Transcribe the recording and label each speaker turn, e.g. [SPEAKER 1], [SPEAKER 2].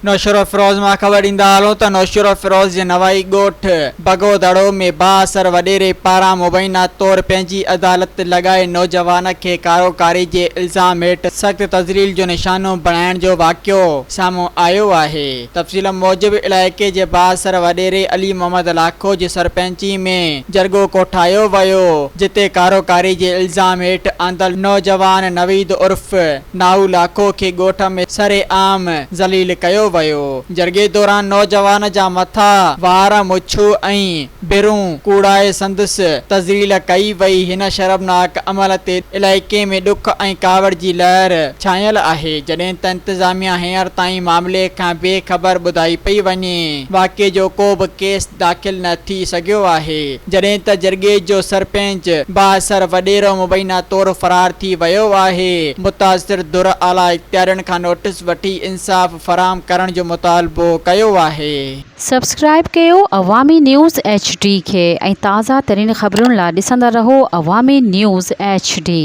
[SPEAKER 1] نوشهروفيروز مان خبر ڏيندا هلون ته نوشهروفيروز جي نوائي ڳوٺ بگو دڙو ۾ بااثر وڏيري پاران مبينا طور پنهنجي عدالت لڳائي نوجوان کي ڪاروڪاري جي الزام هيٺ سخت تذليل جو نشانو بڻائڻ جو واقعو سامهون آيو آهي. تفصيل موجب علائقي جي بااثر وڏيري علي محمد لاکو جي سرپئنچي ۾ جرڳو ڪوٺايو ويو جتي ڪاروڪاري جي الزام هيٺ آندل نوجوان نويد عرف نائو لاکو کي ڳوٺ ۾ سرعام ذليل ڪيو ويو. جرڳي دوران نوجوان جا مٿا، وار، مڇون ۽ برون ڪوڙائي سندس تذليل ڪئي وئي. هن شرمناڪ عمل تي علائقي ۾ ڏک ۽ ڪاوڙ جي لهر ڇانيل آهي، جڏهن ته انتظاميا هينئر تائين معاملي کان بي خبر ٻڌائي پئي وڃي. واقعي جو ڪو به ڪيس داخل نه ٿي سگهيو آهي، جڏهن ته جرڳي جو سرپئنچ بااثر وڏيرو مبينا طور فرار ٿي ويو آهي، متاثر ڌر اعليٰ اختيارين کان نوٽيس وٺي انصاف فراهم ڪرڻ جو مطالبو ڪيو آهي.
[SPEAKER 2] سبسڪرائيب ڪيو عوامي نيوز ايڇ ڊي کي ۽ تازه ترين خبرن لا ڏسندا رهو عوامي نيوز ايڇ ڊي.